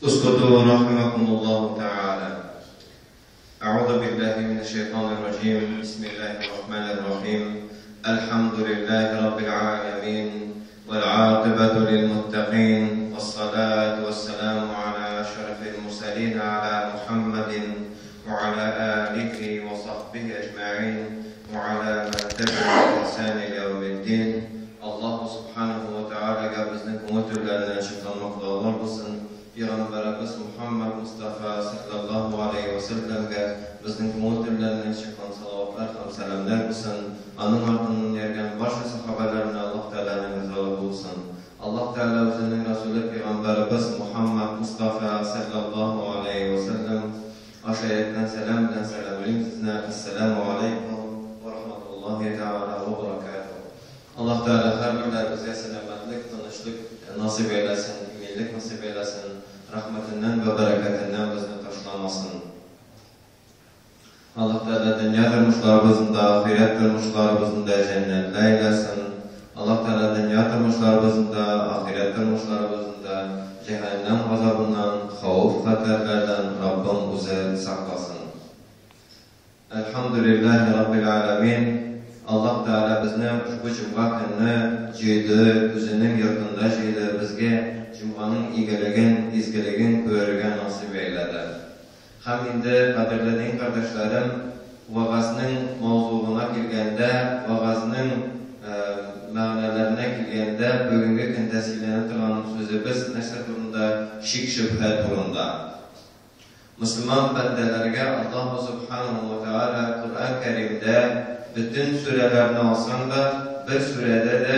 اسكتوا رحمكم الله تعالى. أعوذ بالله من الشيطان الرجيم. بسم الله الرحمن الرحيم. الحمد لله رب العالمين، والعاقبة للمتقين، والصلاة والسلام على أشرف المرسلين على محمد وعلى آله وصحبه أجمعين وعلى من تبع بإحسان إلى يوم الدين. Alloh subhanahu va taologa bizning ko'ngil turlaridan chiqqan maqtovlar bo'lsin. Payg'ambarimiz Muhammad Mustafa sallallohu alayhi vasallamga bizning ko'ngil turlaridan chiqqan salovatlar ham salomlar bo'lsin. Aning ortidan ergan barcha sahobalarni Alloh taoloning rizoligi bo'lsin. Alloh taolo o'zining rasuli payg'ambarimiz Muhammad Mustafa sallallohu alayhi vasallam osha aytgan salom bilan salomlaymiz sizni. Assalomu alaykum va rahmatullohi taolo va barakatuh. Alloh taolo har birlarimizga salomatlik, tinchlik nasib eylesin, iminlik nasib eylesin, rahmatinden va barakatinden bizni tashlamasin. Alloh taolo dunyo turmushlarimizni, oxirat turmushlarimizni jannatlar eylesin. Alloh taolo dunyo turmushlarimizni, oxirat turmushlarimizni jahannam azobidan, xavf xatarlardan Robbim o'zi saqlasin. Elhamdülillahi Rabbil alamin. Alloh taolo bizni ushbu juma kunini jiydi, o'zining yurtida jiydi, bizga jumaning egiligin, ezgiligin ko'rgan nasib eyladi. Ham endi qadrli din qardoshlarim, va'zning mavzuina kelganda, va'zning ma'nolariga kelganda, bugungi kunda siylanib turgan so'zimiz narsa to'g'risida, shik shubha to'g'risida. Musulmon bandalarga Alloh subhanahu va taolo Qur'on Karimda bütün surelerni alsan da bir surede de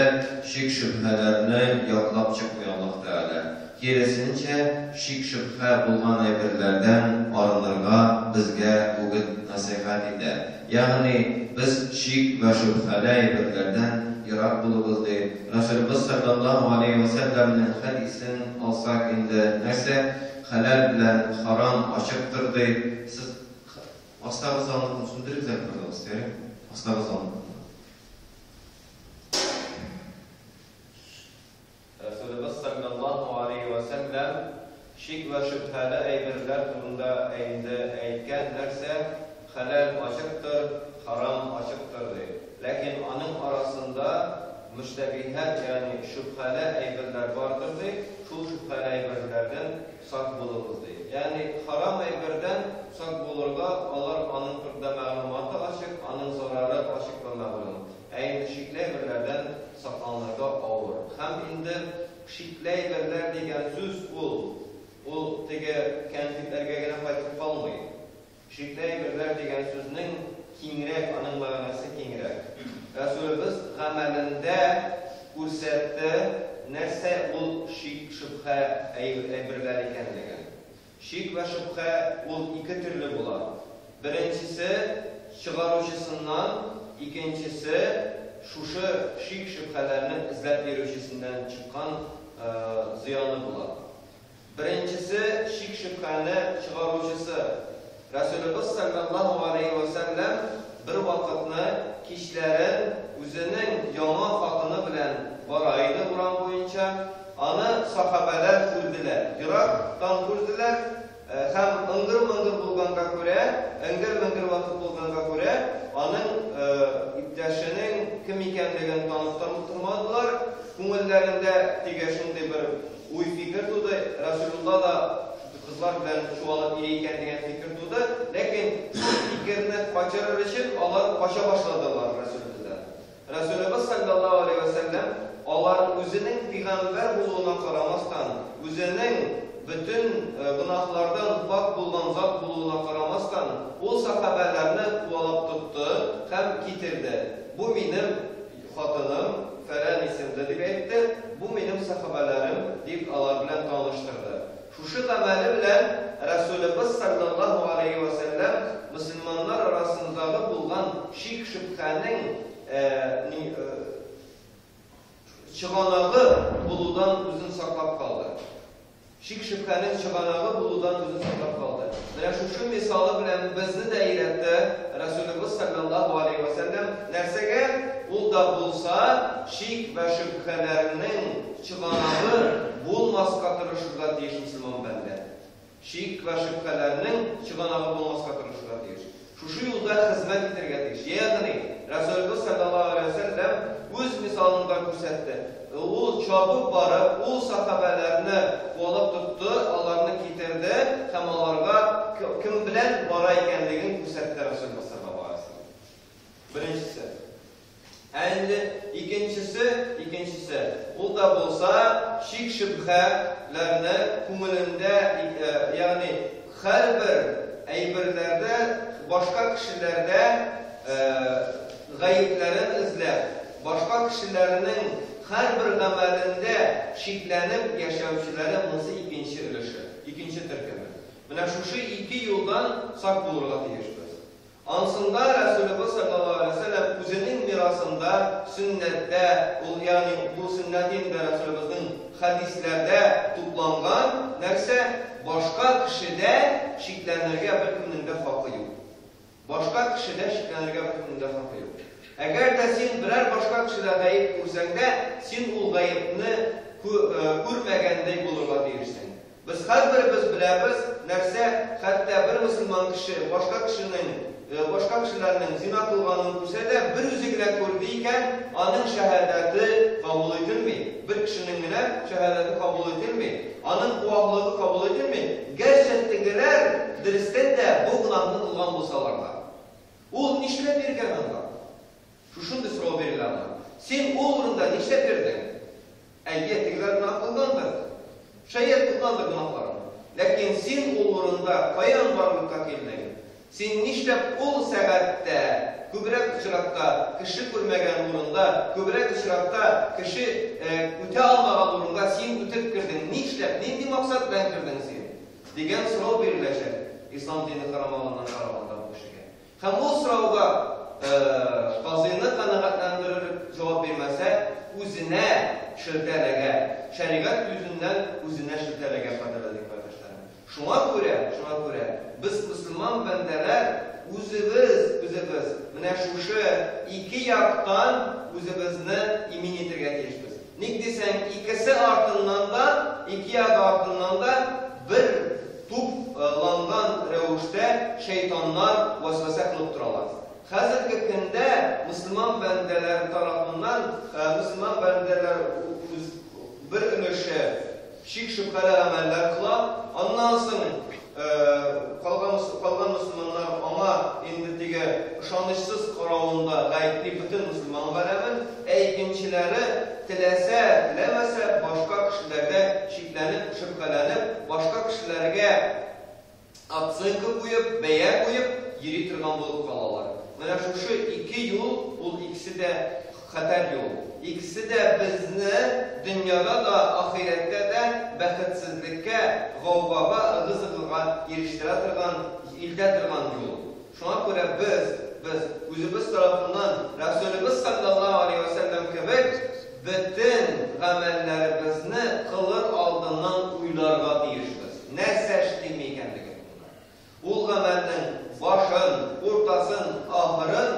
şik şüphelerni yoqlab çıkmıyor Allah Teala. Kerisince şik şüphe bulgan aybirlerden arınırga bizge o'git nasihat eder. Yani biz şik ve şüpheli aybirlerden yiroq bo'lamiz deydi. Rasululloh sallallohu alayhi vasallamning hadisin alsak endi narsa halal bilan harom ochiqdir deydi. Siz ostag'i zalni tushuntirib berasiz, Astagfirullah. Rasululloh sallallohu alayhi vasallam shik va shubhali aybirlar to'g'risida endi aytgan narsa halal ochiqdir, harom ochiqdir deydi. Lekin uning orasida mushtabihat, ya'ni shubhali aybirlar bordir deydi. Shu shubhali aybirlardan saq bo'lamiz deydi. Ya'ni harom aybirdan saq bo'lurga ular uning to'g'risida ma'lumoti ochiq, uning zarari ochiq va ma'lum. Endi shikli aybirlardan saqlanirga og'ir. Ham endi shikli aybirlar degan so'z ul tegi konfliktlargagina qaytib qolmaydi. Shikli aybirlar degan so'zning kengroq, uning ma'nosi kengroq. Rasulimiz amalında ko'rsatdi narsa ul shik shubha aybirlar ekanligini. Shik va shubha ul ikki turli bo'ladi. Birinchisi chiqaruvchisidan, ikkinchisi shushu shik shubhalarni izlab beruvchisidan chiqqan ziyoni bo'ladi. Birinchisi shik shubhani chiqaruvchisi. Rasululloh sallallohu alayhi vasallam bir vaqtni kechlarin o'zining yomon xotini bilan boraydi Qur'on bo'yicha. Ani sahobalar ko'rdilar, yiroqdan ko'rdilar. Ham ыңгыр-мыңгыр bo'lganga ko'ra, ыңгыр-мыңгыр vaqt bo'lganga ko'ra, aning ibdashining kim ekanligini tanib turmadilar. Ko'ngillarida tega shunday bir o'y fikr tug'di. Rasululloh da qizlar bilan chuvalib ekan degan fikr tug'di. Lekin shu fikrni qochirir uchun ular qocha boshladilar Rasulullohdan. Rasululloh sallallohu alayhi vasallam ular o'zining payg'ambar bo'lishina qaramasdan, o'zining bütün gunohlardan pok bo'lgan zot bo'lishina qaramasdan, u sahobalarni quvalab tutdi ham ketirdi. Bu mening xotinim falan ismli deb aytdi, bu mening sahobalarim deb ular bilan tanishtirdi. Shu amali bilan Rasululloh sallallohu alayhi vasallam musulmonlar orasidagi bo'lgan shik shubhaning chig'anog'i bo'ludan o'zini saqlab qoldi. Shik shubhaning chig'anog'i bo'ludan o'zini saqlab qoldi. Mana shu misoli bilan bizni da ayratdi Rasululloh sallallohu alayhi vasallam narsaga u da bo'lsa shik va shubhalarning chig'anog'i bo'lmasga tirishishga tegish musulmon banda. Шик вә шөбһәләрнең чыганагы булмаска тырышырга тиеш. Шушы юлда хезмәт итәргә тиеш. Ягъни, Рәсүлебез салләллаһу галәйһи вә сәлләм үз мисалында күрсәтте. Ул чабып барып, ул сәхабәләрне куалап тотты, аларны китерде һәм аларга кем белән бара икәнлеген күрсәтте Рәсүлебез салләллаһу галәйһи вә сәлләм. Беренчесе. Ә инде икенчесе, икенчесе, ул да булса шик-шөбһә ләрне күңелендә, ягъни һәрбер әйберләрдә башка кешеләрдә гаепләрен эзләп, башка кешеләрнең һәрбер гамәлендә шикләнеп яшәүчеләре, монысы икенче өлеше, икенче төркеме. Менә шушы ике юлдан сак булырга тиешбез. Ансында Рәсүлебез салләллаһу галәйһи вә сәлләм үзенең мирасында, сөннәттә, ул ягъни бу сөннәт инде Рәсүлебезнең хәдисләрдә тупланган нәрсә, башка кешедә шикләнергә беркемнең дә хакы юк. Башка кешедә шикләнергә беркемнең дә хакы юк. Әгәр дә син берәр башка кешедә гаеп күрсәң дә, син ул гаепне күрмәгәндәй булырга тиешсең. Без һәрберебез беләбез, нәрсә, хәтта бер мөселман кеше башка кешенең, башка кешеләрнең зина кылганын күрсә дә, бер үзе генә күрде икән, аның шәһадәте кабул ителми. Бер кешенең генә шәһадәте кабул ителми, аның гуаһлыгы кабул ителми, гәрчә тегеләр дөрестән дә бу гөнаһны кылган булсалар да. Ул нишләп йөргән анда? Шушындый сорау бирелә аңа. Син ул урында нишләп йөрдең? Әйе, тегеләр гөнаһ кылгандыр. Шәят кылгандыр гөнаһларын. Ләкин син ул урында каян барлыкка килдең? Син нишләп ул сәгатьтә, күбрәк очракта кеше күрмәгән урында, күбрәк очракта кеше үтә алмаган урынга син үтеп кердең? Нишләп, нинди максат белән кердең син? Дигән сорау биреләчәк ислам дине карамагыннан караганда бу кешегә. Һәм ул сорауга казыйны канәгатьләндерерлек җавап бирмәсә, үзенә шелтә эләгә, шәригать йөзеннән үзенә шелтә эләгә, кадерле дин кардәшләрем. Шуңа күрә, шуңа күрә без мөселман бәндәләр үзебез, үзебез менә шушы ике яктан үзебезне имин итергә тиешбез. Ник дисәң, икесе артыннан да, ике ягы артыннан да бер туп ланган рәвештә шәйтаннар вәсвәсә кылып торалар. Хәзерге көндә мөселман бәндәләре тарафыннан, мөселман бәндәләр үз бер өлеше шик-шөбһәле гамәлләр кыла, аннан соң калган калган мөселманнар аңа инде теге ышанычсыз каравында гаепли бөтен мөселман галәмен, ә икенчеләре теләсә, теләмәсә башка кешеләрдә шикләнеп, шөбһәләнеп, башка кешеләргә оценка куеп, бәя куеп йөри торган булып калалар. Менә шушы ике юл, ул икесе дә хәтәр юл. Икесе дә безне дөньяда да, ахирәттә дә бәхетсезлеккә, гаугага, ыгы-зыгыга ирештерә торган, илтә торган юл. Шуңа күрә без, без үзебез тарафыннан Рәсүлебез салләллаһу галәйһи вә сәлләм кебек бөтен гамәлләребезне кылыр алдыннан уйларга тиешбез. Нәрсә эшлим икәнлеге турында. Ул гамәлнең башын, уртасын, ахырын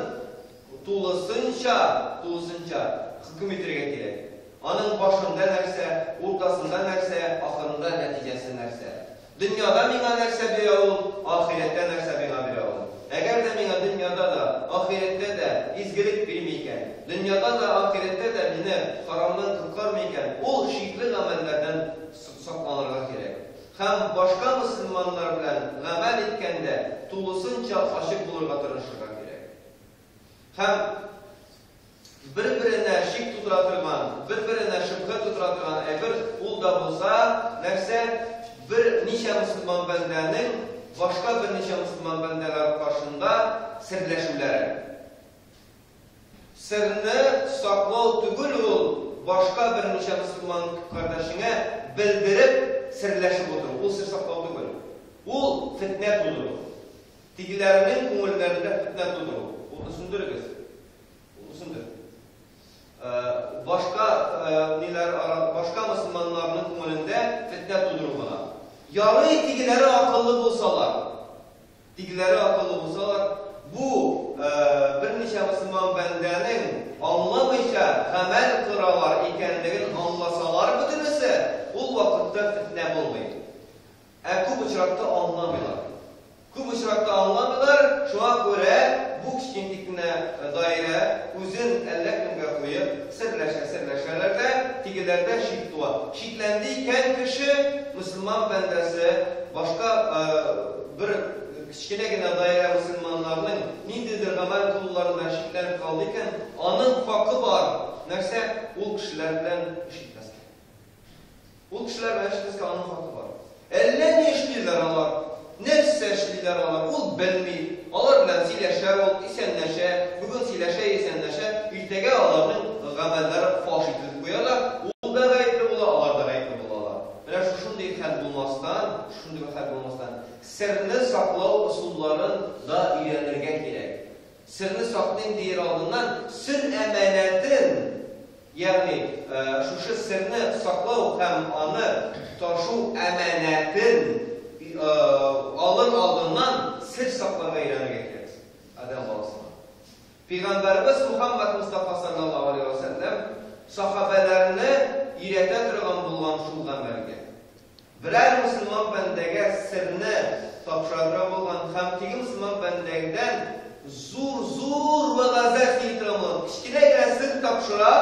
тулысынча, тулысынча хөкем итергә кирәк. Аның башында нәрсә, уртасында нәрсә, ахырында нәтиҗәсе нәрсә. Дөньяда миңа нәрсә бирә ул, ахирәттә нәрсә миңа бирә ул. Әгәр дә миңа дөньяда да, ахирәттә дә изгелек бирми икән, дөньяда да, ахирәттә дә мине харамнан коткармый икән, ул шикле гамәлләрдән сакланырга кирәк. Һәм башка мөселманнар белән гамәл иткәндә тулысынча ачык булырга тырышырга кирәк. Һәм бер-беренә шик тудыра торган, бер-беренә шөбһә тудыра торган әйбер, ул да булса, нәрсә, берничә мөселман бәндәнең башка берничә мөселман бәндәләр каршында серләшүләре. Серне саклау түгел ул, башка берничә мөселман кардәшеңә белдереп серләшеп утыру, ул сер саклау түгел. Ул фетнә тудыру. Тегеләренең күңелләрендә фетнә тудыру. Утны сүндерегез. Утны сүндер. Башка ниләр, башка мөселманнарның күңелендә фетнә тудыру гына. Ярый тегеләре акыллы булсалар. Тегеләре акыллы булсалар, бу берничә мөселман бәндәнең аңламыйча гамәл кыралар икәнлеген аңласалар бөтенесе, ул вакытта фетнә булмый. Ә күп очракта аңламыйлар. Күп очракта аңламыйлар, шуңа күрә бу кечкентик кенә даирә үзен әллә кемгә куеп, серләшә, серләшәләр дә, тегеләрдә шик туа. Шикләнде икән кеше, мөселман бәндәсе, башка бер кечкенә генә даирә мөселманнарның ниндидер гамәл кылуларында шикләнеп калды икән, аның хакы бар. Нәрсә? Ул кешеләр белән эш итмәскә. Ул кешеләр белән эш итмәскә аның хакы бар. Әллә ни эшлиләр алар, нәрсә эшлиләр алар, ул белми. Алар белән сөйләшә ул, исәнләшә, бүген сөйләшә, исәнләшә, иртәгә аларның гамәлләре фаш ителеп куя да, ул да гаепле була, алар да гаепле булалар. Менә шушындый хәл булмастан, шушындый бер хәл булмастан, серне саклау ысулларын да өйрәнергә кирәк. Серне саклыйм диер алдыннан, сер әманәтен, ягъни шушы серне саклау һәм аны ташу әманәтен алыр алдыннан сер сакларга өйрәнергә кирәк адәм баласына. Пәйгамбәребез Мухаммад Мустафа саллаллаһу алейһи ва сәлләм сахабәләрне өйрәтә торган булган шул гамәлгә. Берәр мөселман бәндәгә серне тапшыра булган һәм теге мөселман бәндәдән зур-зур вәгазьләр сөйли торган булган. Кечкенә генә сер тапшыра,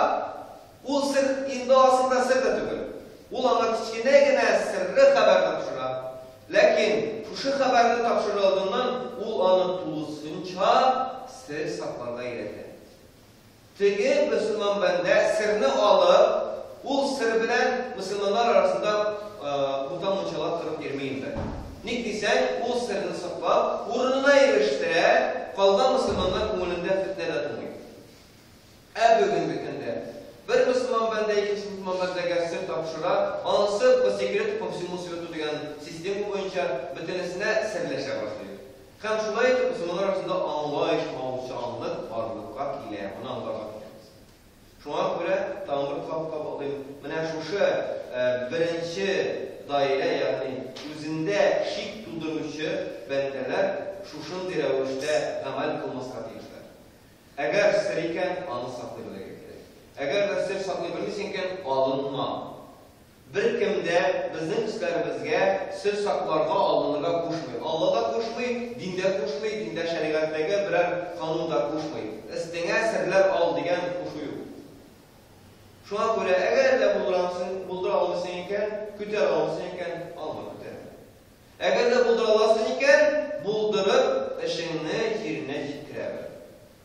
ул сер инде асылда сер дә түгел. Ул аңа кечкенә генә серле хәбәр тапшыра. Ләкин шушы хәбәрне тапшырыр алдыннан ул аны тулысынча сер сакларга өйрәтә. Теге мөселман бәндә серне алып, ул сер белән мөселманнар арасында бутан мунчалар корып йөрми инде. Ник дисәң, ул серне саклап, урынына ирештерә, калган мөселманнар күңелендә фетнә дә тумый. Ә бүгенге көндә бер мөселман бәндә икенче мөселман бәндәгә сер тапшыра, анысы по секрету по всему свету дигән система буенча бөтенесенә серләшә башлый. Һәм шулай итеп мөселманнар арасында аңлаешмаучанлык барлыкка килә. Моны аңларга кирәк. Шуңа күрә тагын бер кат кабатлыйм, менә шушы беренче даирә, ягъни үзендә шик тудыручы бәндәләр шушындый рәвештә гамәл кылмаска тиешләр. Әгәр сер икән, аны саклый белергә кирәк. Әгәр дә сер саклый белмисең икән, алынма. Беркем дә безнең өсләребезгә сер сакларга алынырга кушмый. Алла да кушмый, дин дә кушмый, диндә шәригатьтәге берәр канун да кушмый. Өстеңә серләр ал дигән кушу юк. Шуңа күрә, әгәр дә булдырамсың, булдыра алмыйсың икән, күтәрә алмыйсың икән, алма, күтәрмә. Әгәр дә булдыра аласың икән, булдырып, эшеңне җиренә җиткерә бел.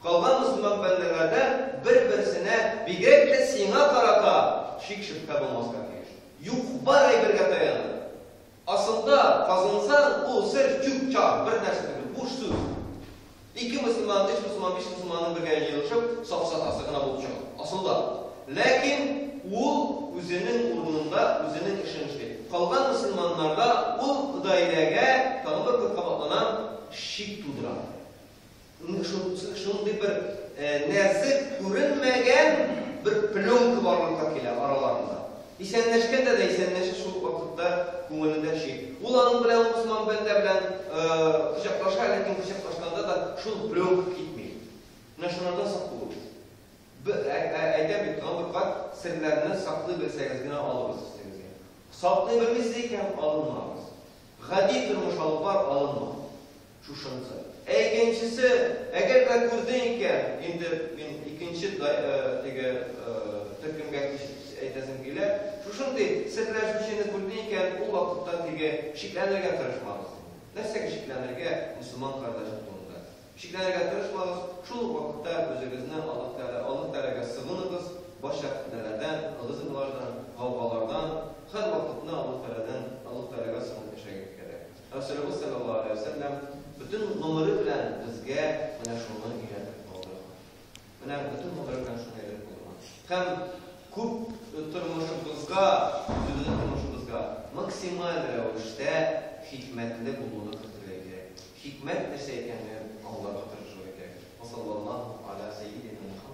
Калган мөселман бәндәләрдә бер-берсенә, бигрәк тә сиңа карата шик-шөбһә булмаска тиеш. Юк-бар әйбергә таянып, асылда казынсаң, ул сер чүп-чар, бер нәрсә түгел, буш сүз. Ике мөселман, өч мөселман, биш мөселманның бергә җыелышып, сафсатасы гына булып чыга, асылда. Ләкин ул үзенең урынында, үзенең эшен эшли. Калган мөселманнарда ул даирәгә, тагын бер кат кабатланам, шик тудыра. Шундый бер нәзек, күренмәгән бер пленка барлыкка килә араларында. Исәнләшкәндә дә исәнләшә, шул ук вакытта күңелендә шик. Ул аның белән, ул мөселман бәндә белән кочаклаша, ләкин кочаклашканда да шул пленка китми. Менә шунардан сак булыгыз. Әйтәм бит, тагын бер кат, серләрне саклый белсәгез генә алыгыз өстегезгә. Саклый белмисез икән, алынмагыз. Гади тормыш алып бар, алынма. Шушынысы. Ә икенчесе, әгәр дә күрдең икән, инде мин икенче теге төркемгә күчеп әйтәсем килә, шушындый серләшүчене күрдең икән, ул вакытта теге шикләнергә тырышмагыз. Нәрсәгә шикләнергә мөселман кардәшең турында? Шикләнергә тырышмагыз, шул ук вакытта үзегезне Аллаһ Тәгалә, Аллаһ Тәгаләгә сыгыныгыз, барча фетнәләрдән, ыгы-зыгылардан, гаугалардан, һәрвакытны Аллаһ Тәгаләдән, Аллаһ Тәгаләгә сыгынып яшәргә кирәк. Рәсүлебез салләллаһу галәйһи вә сәлләм бөтен гомере белән безгә менә шуны өйрәтеп калдырган. Менә бөтен гомере белән шуны өйрәтеп калдырган. Һәм күп тормышыбызга, үзебезнең тормышыбызга максималь рәвештә хикмәтле булуны кертергә кирәк. Хикмәт нәрсә икәнлеген аңларга тырышырга кирәк. Ва саллаллаһу галә сәййидина Мухаммад.